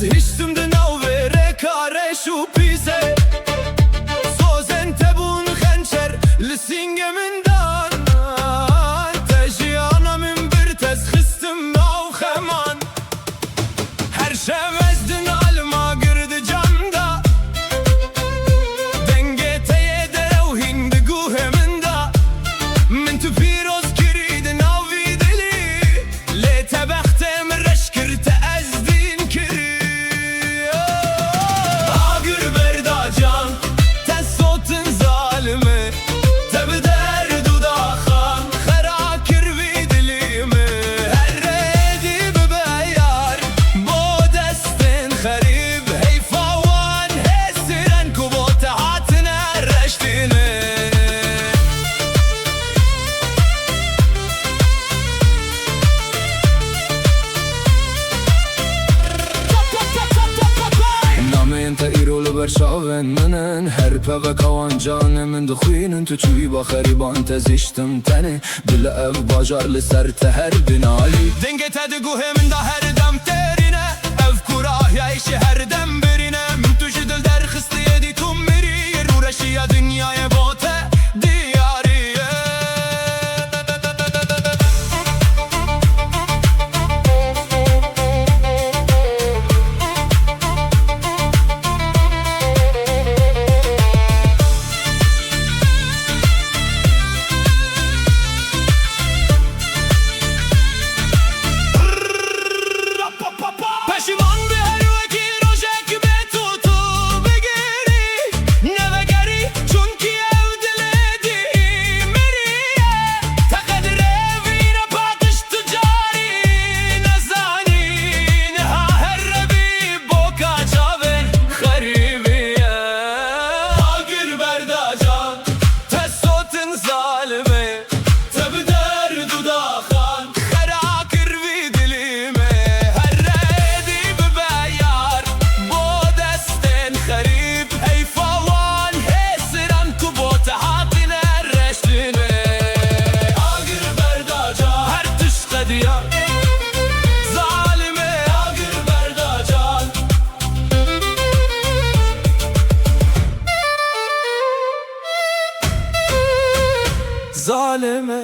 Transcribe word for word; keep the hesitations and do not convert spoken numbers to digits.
Hiştim di nav vê rêka reş û pîsê. Sozên te bûn xençer li sîngê min dan. Te jiyana min bir tez xistim nav xeman. Her şev ez di nalima gir di can da. Dengê te yê derew hîn di guhê min da. Min tu pîroz kirî di nav vî dilî. Lê te bextê min reş kir, te ez dîn kirî. Agir berda can, te sotin zalime, te bi derd û daxan xera kir vî dilî me. Her rêdî bibe yar bo destên xerîb, heyfa wan hêsiran ku bo te hatine reştîne. Nameyên te îro li ber çavên min in. Her peveka wan canê min dixwînin. Tu çûyî ba xerîban, te zîştim tenê. Bila ev bajar li ser te her dinalî. Dengê te di guhê min de her dem têrîne. Ev kurahiya îşê her dem birîne. Min tu ji dil derxistiyê dî tu mirî. Rûreşiya dinyayê bo te diyarî ye. Peşiman bi her wekî rojek bê tu, tu bigirî, nevegerî, çunkî ew dilê dî miriye. Te qedrê vî ne paqiş tu carî nezanî, niha her rebî boka çavên xerîbî ye. Agir berda can, te sotin zalimê. Te bi derd û daxan xera kir vî dilî me. Her rêdî bibe yar bo destên xerîb. Heyfa wan hêsiran ku bo te hatine reştîne. Agir berda can, her tişt qediya. Zalimê agir berda can. Zalimê.